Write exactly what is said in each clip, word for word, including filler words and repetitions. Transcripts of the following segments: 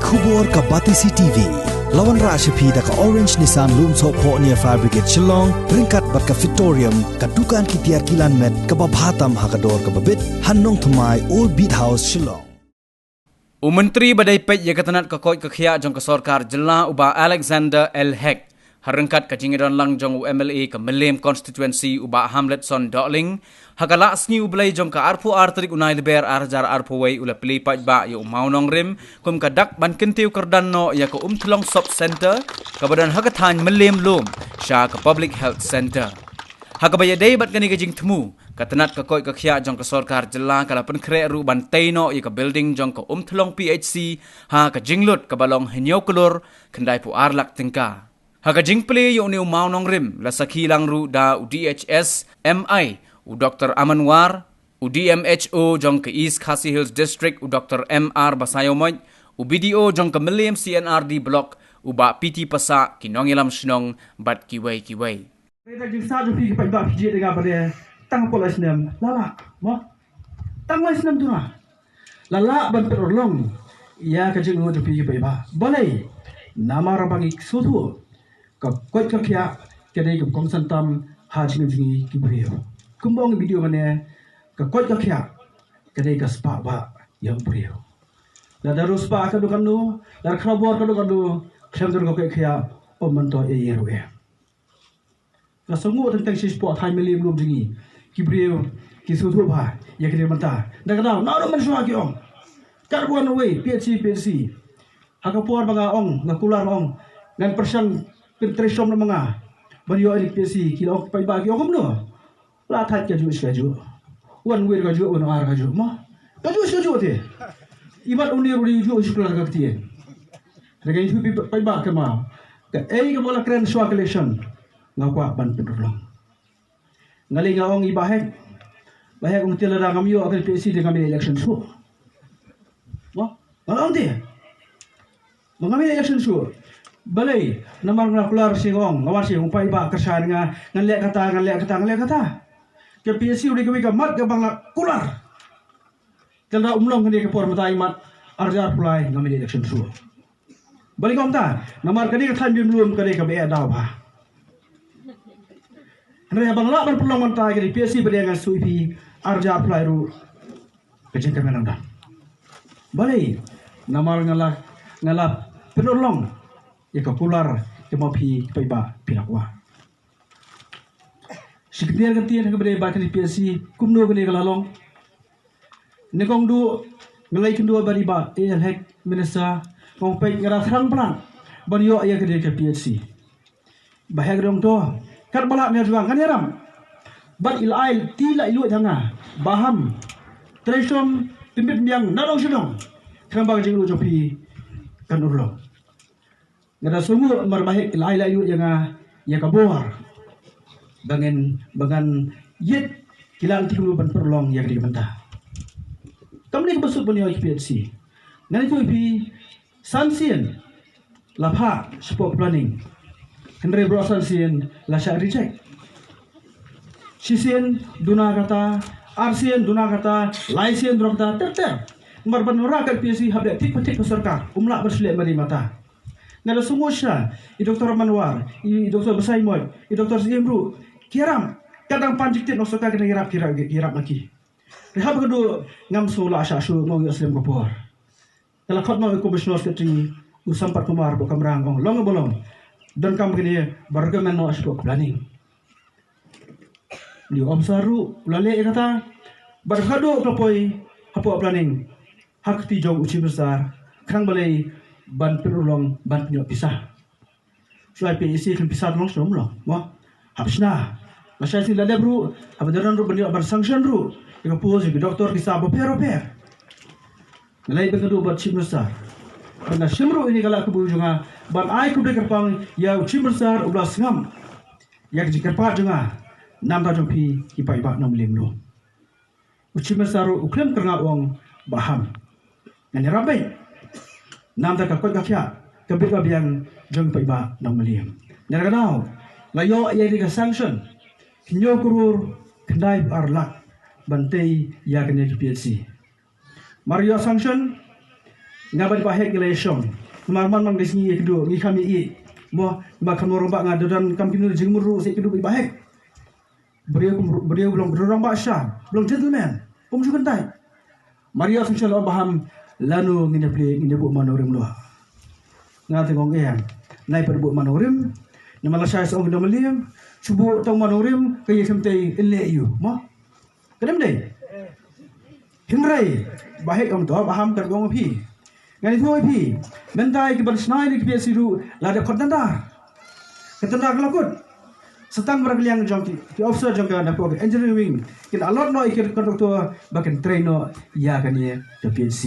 Khubor ka Batesi T V. La wanrah sha phi da ka Orange Nissan Lumsohphoh near Fire Brigade Shillong, ryngkat bad ka Fitorium, ka dukan ki tiar kilan met kaba bha tam ha ka dor kaba bit, ha Nongthymmai, Old Beat House, Shillong. U Myntri ba dei peit ïa ka tnat ka koit ka khiah jong ka sorkar jylla, u Bah Alexander L Hek, ha ryngkat ka jingïadon lang jong u M L A ka Mylliem Constituency, u Bah Hamletson Dohling, ha ka Lah Sngi U Blei jong ka arphew ar tarik u Nailaber ar hajar arphew wei, u la plie paidbah ïa u mawnongrim kum ka dak ban kyntiew kyrdan noh ïa ka Umthlong Sub Centre, kaba don ha ka thaiñ Mylliem Lum, sha ka Public Health Centre. Ha kaba ïadei bad kane ka jingthmu, ka tnat ka koit ka khiah jong ka sorkar jylla ka la pynkhreh ruh ban tei noh ïa ka building jong ka Umthlong P H C ha ka jinglut kaba long hynñiew klur khyndai phew ar lak tyngka. Ha ka jingplie ïa une u mawnongrim, la sakhi lang ruh da u D H S M I, u Doktor Aman War, u D M H O jong ka East Khasi Hills District, u Doktor M R Basaiawmoit, u B D O jong ka Mylliem C and R D Block, u Bah P T Passah, ki nongïalam shnong bad kiwei kiwei. Hynrei da ka jingsaid jong phi ki paidbah, phi jied ïa nga ba dei tang hapoh lai snem la lah, mo? Tang lai snem duna la lah ban pynurlong ïa ka jinglut jong phi ki paidbah. Balei? Namar ba ngi sngewthuh ka koit ka khiah ka dei ka kongsan tam ha jingim jong ngi ki briew. Kumba ong i video mane, ka koit ka khiah ka dei ka spah bah ïa u briew. Lada ruh spah katno katno, lada khraw bor katno katno, khlem don ka koit ka khiah, ym myntoi ei ei ruh ei. Nga sngewnguh teng teng shisha hapoh thaiñ Mylliem Lum jong ngi, ki briew ki sngewthuh bha ïa kane mynta. Na ka daw, naduh mynshuwa ki ong, kat wan wei, P H C, P H C. Ha ka por ba nga ong, nga kular ong, ngan pyrshang pyntrei shong na ma nga ban ïoh ïa ka P H C, ki la ong, paidbah ki ong kumno? La thait kajuh shi kajuh. Wan wir kajuh, wan ar kajuh, mo? Kajuh shi kajuh te. Imat u nier u dei u juh shi kular ka ktien. Hynrei nga ïathuh ïa phi paidbah, ka ma, kaei kaba la kren shuwa ka election, nga kwah ban pynurlong. Nga lei nga ong ïa i Bah Hek. Bah Hek, ong te lada ngam ïoh ka P H C te ngam ïa election shuh. Mo? Nga la ong te, ba ngam ïa election shuh. Balei? Namar nga la kular shisha, nga ong, nga wan shisha, nga ong paidbah kyrshan ïa nga, ngan leh kata, ngan leh kata, ngan leh kata. Ka P H C u dei kawei ka mat kaba nga la kular. Te lada ym long kane ka por mynta, imat ar hajar arphew lai ngam ïa election shuh. Balei nga ong kumta? Namar kane ka thaiñ Mylliem Lum ka dei kaba eh daw bha. Hynrei haba nga lah ban pynlong mynta ïa kane ka P H C ba dei, nga shu ïa phi ar hajar arphew lai ruh, ka jingkyrmen nang dang. Balei? Namar nga la, nga la pynurlong ïa ka kular kaba phi paidbah phi la kwah. Shi kyntien kyntien ha kaba dei bad kane ka P H C, kumno kane ka la long. Nyngkong duh nga la ïakynduh bad i Bah A L Hek, Minister, nga ong peit, nga da thrang palat ban ïoh ïa kane ka P H C. Bah Hek u ong to, katba lah ne jong nga ngan ïarap. Bad i la ai ti la i luid ha nga ba ham trei shong pynbit pynbiang na dong sha dong, khnang ba ka jingluid jong phi kan urlong. Nga da sngewnguh namar Bah Hek i la ai la i luid ïa nga ïa ka bor ba ngan, ba ngan ïit ki lad ki lynti kumno ban pynurlong ïa kane ka bynta. Kam dei kaba suk ban ïoh ïa ka P H C. Ngan ïathuh ïa phi, san sien la phah shapoh planning, hynrei baroh san sien la shah reject. Shisien duna kata, arsien duna kata, laisien duna kata, ter ter. Namar ban wanrah kat P H C hap leh thik pa thik ka sorkar, ym lah ban shu leh mari mata. Nga la sngew shisha i Doktor Manwar, i Doktor Basaiawmoit, i Doktor Syiem ruh ki ïarap. Ka dang pan jingtip na sorkar, kane ïarap, ki ïarap, ki ïarap na ki. Hynrei haba ka dei ngam sngew lah shah shuh, ngam ïoh slem ka por. Ka la khot noh i Commissioner Secretary u Sampath Kumar Bokamrang, ong long ba long, donkam kane ba recommend noh shapoh planning. Ni u officer ruh u la leh ïa kata, bad ka dei ka poi hapoh planning ha kti jong u Chief Minister, khnang balei, ban pynurlong, ban pynïoh pisa. Shuwa P H C khlem pisa te long shuh, ym long, mo? Hap shna. Lashai sien la dep ruh, haba dei ruh ban ïoh ban sanction ruh ïa ka post ïa ki doktor ki sa bapher bapher. Nga la ïa pynïakynduh bad Chief Minister, bad nga shim ruh ïa kane ka la kabu jong nga ban ai khublei kyrpang ïa u Chief Minister uba la sngap ïa ka jingkyrpad jong nga na bynta jong phi ki paidbah nongmylliem. U Chief Minister ruh u khlem kyrngah, u ong ba ham. Ngan ïarap beit na bynta ka koit ka khiah, ka bit ka biang jong ki paidbah nongmylliem. Nga la, ka daw la ïoh ïa ka sanction hynñiew klur khyndai phew ar lak ban tei ïa kane ka P H C. Mar ïoh sanction, Nga bad i Bah Hek ngi la ïashong. Namar man man ka sngi ïa kito ngi kham ïa i. Mo, namar kham long rangbah, nga da don kam kino jingmut ruh sa ïa kito i Bah Hek. Briew kum briew, long briew rangbah sha, long gentleman. Kum ju kyntait. Mar ïa sngewsih la Bah Ham, lano ngin ïa plie, ngin ïa buh man nongrim noh. Nga te ngong em. Nai pat buh man nongrim. Namar lashai sa ong ki nongmylliam, shu buh tang man nongrim, ka ïa khlem tei in leh ïa u. Mo? Ka dei ym dei? Hynrei Bah Hek ong to, Bah Ham, kat ong phi. Ngan ïathuh ïa phi. Mynta ïa ki ban shna ïa ki P H C ruh la dep khot tender. Ka tender ka la kut. Sa tang ba la ka liang jong ki, ki officer jong ka, na ka engineering wing, kin allot noh ïa ki contractor ba kin trei noh ïa kane ka P H C.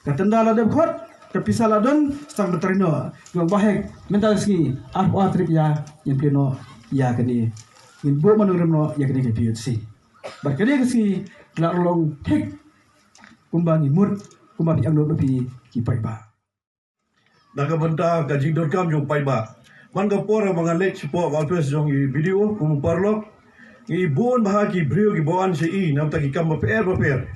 Ka tender la dep khot, ka pisa la don, sa tang ban trei noh. Ki ong Bah Hek, mynta ka sngi, arphew ar tarik ïa, ngin plie noh ïa kane. Ngin buh man nongrim noh ïa kane ka P H C. Bad kane ka sngi ka la long thik kumba ngi mut, kumba phi angnud ma phi ki paidbah. Na ka bynta ka jingdonkam jong u paidbah, man ka por ba nga leit shapoh ka office jong i B D O kum u paralok, ngi bun bha ki briew kiba wan sha i na ka bynta ki kam bapher bapher.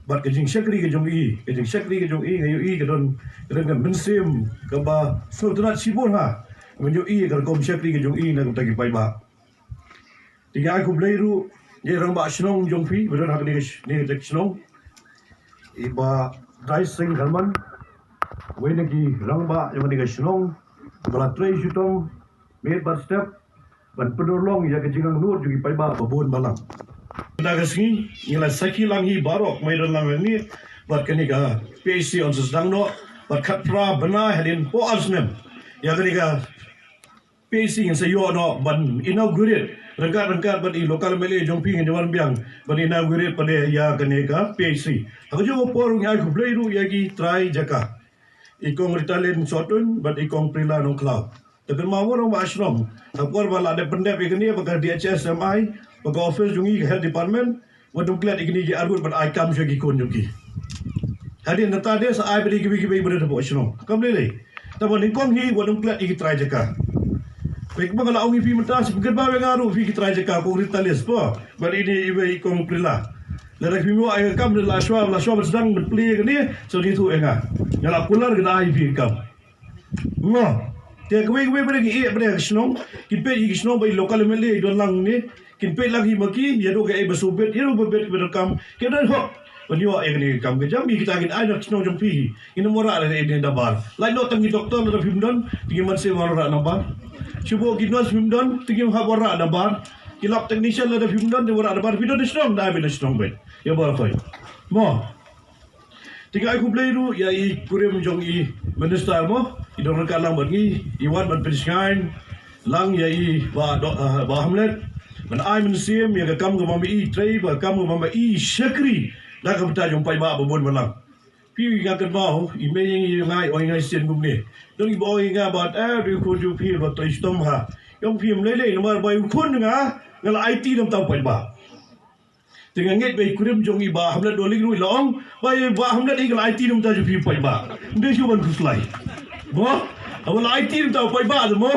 Bad ka jingshakri ka jong i, ka jingshakri ka jong i, nga ïohi ka don, ka don ka mynsiem kaba sngewtynnat shibun ha. Nga ïohi ka rukom shakri ka jong i na ka bynta ki paidbah. Te nga ai khublei ruh ïa i rangbah shnong jong phi ba don ha kane ka sh-, ne ka shnong, i Bah Dai Singh Kharman, uwei na ki rangbah jong kane ka shnong, ba la trei shitom miet bad step ban pynurlong ïa ka jingangnud jong ki paidbah ba bun balang. Mynta ka sngi ngi la sakhi lang hi baroh, mei don lang hangne, bad kane ka P H C yn sa sdang noh bad khatphra bnai hadien phew ar snem. Ïa kane ka P H C ngin sa ïoh noh ban inaugurate ryngkat ryngkat bad i local M L A jong phi, ngin ïa wan biang ban inaugurate pat ïa kane ka P H C. Ha kajuh ka por ngi ai khublei ruh ïa ki trai jaka, i Kong Ritalin Sohtun bad i Kong Prila Nongkhlaw. Te kynmaw mo rangbah shnong, ha ka por ba la dep pyndep ïa kane, ba ka D H S M I, ba ka office jong i, ka health department, wat nym klet ïa kine ki arngut ban ai kam sha ki khun jong ki. Hadien nangta de sa ai pat ïa kiwei kiwei ba don hapoh shnong. Kam lei lei. Tangba nyngkong hi wat nym klet ïa ki trai jaka. Peit kumba nga la ong ïa phi mynta, sa pynkynmaw ïa nga ruh phi ki trai jaka, Kong Ritalin, po, bad ine iwei i Kong Prila. Lada phi ym ïoh ai ka kam, la shwa, la shwa ban sdang ban plie ïa kane, sa ïathuh ïa nga. Nga la kular, ngan ai ïa phi ka kam. Mo. Te kawei kawei pat ki ïeh pat ka shnong, kin peit ïa ki shnong ba i local M L A i don lang ne, kin peit lang hi ma ki, ïa duh kaei ba sngewbit, ïa duh ba bit ba donkam, ki don hok ban ïoh ïa kane ka kam ka jam. Ïa kita kin ai na ka shnong jong phi. Ngin ym wanrah lada ïa kane da bar. Lait noh tang ki doktor, lada phim don, te ki mynsiem wan wanrah na bar. Shu buh ki nurse phim don, te kim hap wanrah na bar. Ki lab technician lada phim don, te wanrah na bar. Phi don na shnong, da ai beit na shnong beit. Ïa bar khoi. Mo. Te nga ai khublei ruh ïa i kurim jong i minister mo, i don ryngkat lang bad ngi, i wan ban pynshngaiñ lang ïa i Bah Do-, ah, Bah Hamlet ban ai mynsiem ïa ka kam kaba ma i trei, ba ka kam kaba ma i shakri na ka bynta jong u paidbah ba bun balang. Phi, nga kynmaw i mei ïa nga i ong ïa nga shisien kumne. Don kiba ong ïa nga ba, eh, dei khun jong phi ba trei shitom ha. Ïa ong phi ym lei lei namar ba i khun nga, nga la aiti na ka bynta u paidbah. Te nga ngeit ba i kurim jong i Bah Hamlet Dohling ruh i la ong ba i Bah Hamlet i ka la aiti na ka bynta jong phi paidbah. Ym dei shuh ban khuslai. Mo? Haba la aiti na ka bynta u paidbah te mo.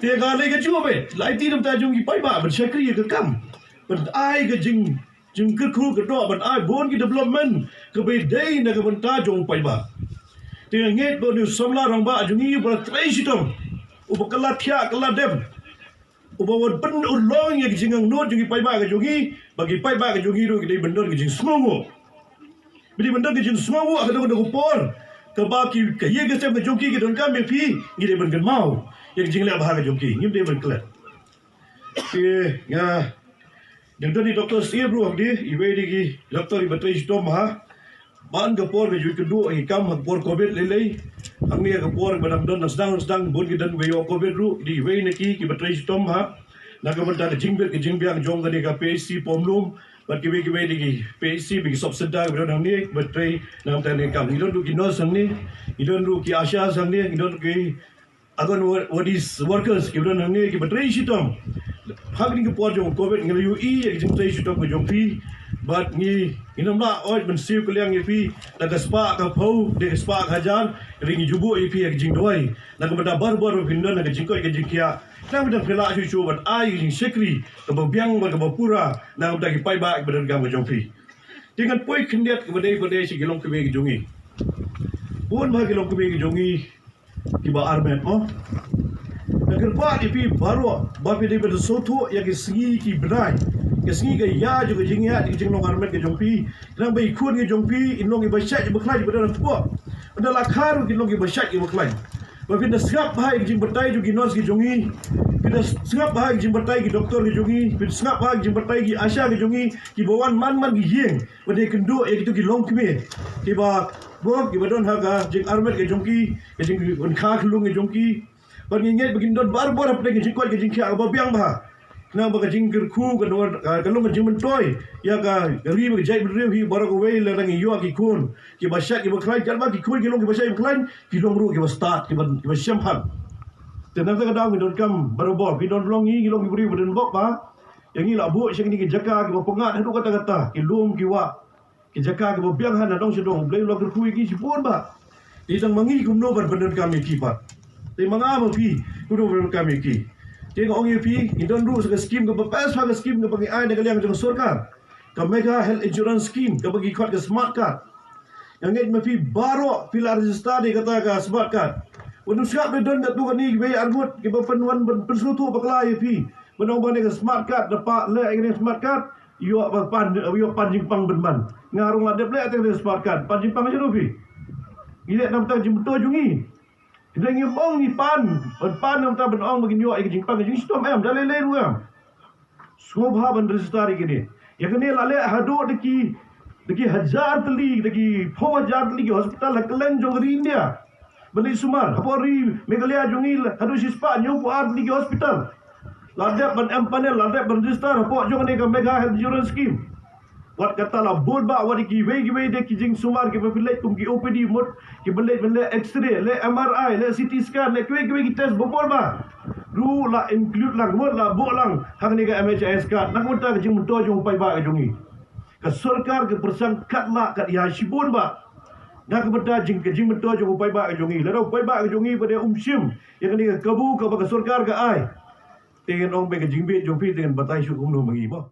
Te nga lei ka jubab, la aiti na ka bynta jong i paidbah ban shakri ïa ka kam. Ban ai ka jing, jingkyrkhu kyrdoh, ban ai bun ki development kaba dei na ka bynta jong u paidbah. Te nga ngeit ba une u samla rangbah jong ngi uba la trei shitom, uba kylla thiah kylla dem, uba wan pynurlong ïa ka jingangnud jong ki paidbah ka jong ngi, ba ki paidbah ka jong ngi ruh ki dei ban don ka jingsngewnguh. Ba dei ban don ka jingsngewnguh ha kata ka por kaba ki, ka ïing ka sem ka jong ki, ki donkam ïa phi, ngi dei ban kynmaw ïa ka jingleh bha ka jong ki, ngim dei ban klet. Te nga, dang don i Doktor Steve ruh, dei iwei na ki doktor iba trei shitom bha. Man ka por ka jingkyrduh ïa ki kam ha ka por covid lei lei. Hangne ha ka por ba dang don, dang sdang, dang sdang bun ki don ba ïoh covid ruh, dei iwei na ki kiba trei shitom bha na ka bynta ka jingbit ka jingbiang jong kane ka P H C Pomlum bad kiwei kiwei na ki P H C ba ki sub centre kiba don hangne kiba trei na ka bynta kane ka kam. Ngi don ruh ki nurse hangne, ngi don ruh ki ASHA hangne, ngi don ruh ki Anganwadi workers kiba don hangne kiba trei shitom. Ha kane ka por jong covid ngi la ïohi ïa ka jingtrei shitom ka jong phi. Bad ngi, ngin ym lah oi ban siew kylliang ïa phi da ka spah ka phew, da ka spah ka hajar, hynrei ngi ju buh ïa phi ïa ka jingduwai na ka bynta baroh baroh ba phin don ha ka jingkoit ka jingkhiah. Khnang ba phin lah shuh shuh ban ai ïa ka jingshakri kaba biang bad kaba pura na ka bynta ki paidbah kiba donkam ka jong phi. Te ngan poi khyndiat kaba dei ba dei sha ki longkmie ki jong ngi. Bun bha ki longkmie ki jong ngi kiba armet mo. Nga kyrpad ïa phi baroh ba phi dei ban sngewthuh ïa ki sngi ki bnai, ki sngi ka ïa jong ka jingïa, ki jinglong armet ki jong phi. Khnang ba ki khun ki jong phi kin long kiba shait kiba khlaiñ, ba don hapoh. Ynda la kha ruh kin long kiba shait kiba khlaiñ. Ba phin da sngap bha ïa ki jingbatai jong ki nurse ki jong ngi. Phin da sngap bha ïa ki jingbatai ki doktor ki jong ngi. Phin sngap bha ïa ki jingbatai ki ASHA ki jong ngi, kiba wan man man ki ïing ban ïakynduh ïa kito ki longkmie kiba, ba kiba don ha ka jingarmet ka jong ki, ka jingpynkha khyllung ka jong ki. Bad ngi ngeit ba kin don barabor hapdeng ka jingkoit ka jingkhiah kaba biang bha. Khnang ba ka jingkyrkhu ka long, ka long ka jingmyntoi ïa ka ri bad ka jaitbynriew hi baroh kawei, lada ngi ïoh ki khun kiba shait kiba khlaiñ, katba ki khun ki long kiba shait kiba khlaiñ, ki long ruh kiba stad, kiba, kiba shemphang. Te nangta ka daw ngi donkam barabor, phi don long ngi, ngi long ki briew ba don bok bha. Ïa ngi la buh sha kine ki jaka kiba pyngngad haduh katta katta, ki lum ki wah, ki jaka kiba biang ha na dong sha dong. U Blei u la kyrkhu ïa ngi shibun bha. Te tang ma ngi kumno ban pyndonkam ïa ki pat? Te ma nga ma phi kumno ban pyndonkam ïa ki? Te nga ong ïa phi, ngi don ruh sa ka skim kaba best bha, ka skim kaba ngi ai na ka liang jong ka sorkar, ka Megha Health Insurance Scheme, kaba ki khot ka Smart Card. Nga ngeit ma phi baroh phi la register ïa kata ka Smart Card. Wat nym sngap ba don katto katne kiwei ar ngut kiba pynwan ban pynsngewthuh bakla ïa phi ban ong ba ne ka Smart Card, da pah leh ïa kane ka Smart Card, ïoh ba pan, ïoh pan jingpang pynban. Nga ruh nga dep leh ïa kane ka Smart Card, pan jingpang shano phi? Ngi leh namar ka jingmyntoi jong ngi. Hynrei ngim ong ngi pan, ban pan namar ban ong ba ngin ïoh ïa ka jingpang ka jingshitom, em, da lei lei ruh em. Sngewbha ban register ïa kine. Ïa kine la leh haduh da ki, da ki hajar tylli, da ki phew hajar tylli ki hospital ha kylleng jong ka ri India. Ban leit sumar, hapoh ri Meghalaya jong ngi haduh shispah hynñiewphew ar tylli ki hospital. La dep ban empanel, la dep ban register hapoh jong kane ka Megha Health Insurance Scheme. Wat kata la bun bha, wat ïa kiwei kiwei de ki jingsumar kiba phi leit kum ki O P D mut, kiba leit ban leh X-ray, leh M R I, leh C T scan, leh kiwei kiwei ki test ba bun bha. Ruh la include lang, mut la buh lang ha kane ka M H I S card. Na ka bynta ka jingmyntoi jong u paidbah ka jong ngi. Ka sorkar ka pyrshang katba lah kat ïa shibun bha na ka bynta jing, ka jingmyntoi jong u paidbah ka jong ngi. Lada u paidbah ka jong ngi ba dei um shim ïa kane ka kabu kaba ka sorkar ka ai, te ngan ong ba ka jingbit jong phi te ngan batai shuh kumno ma ngi mo.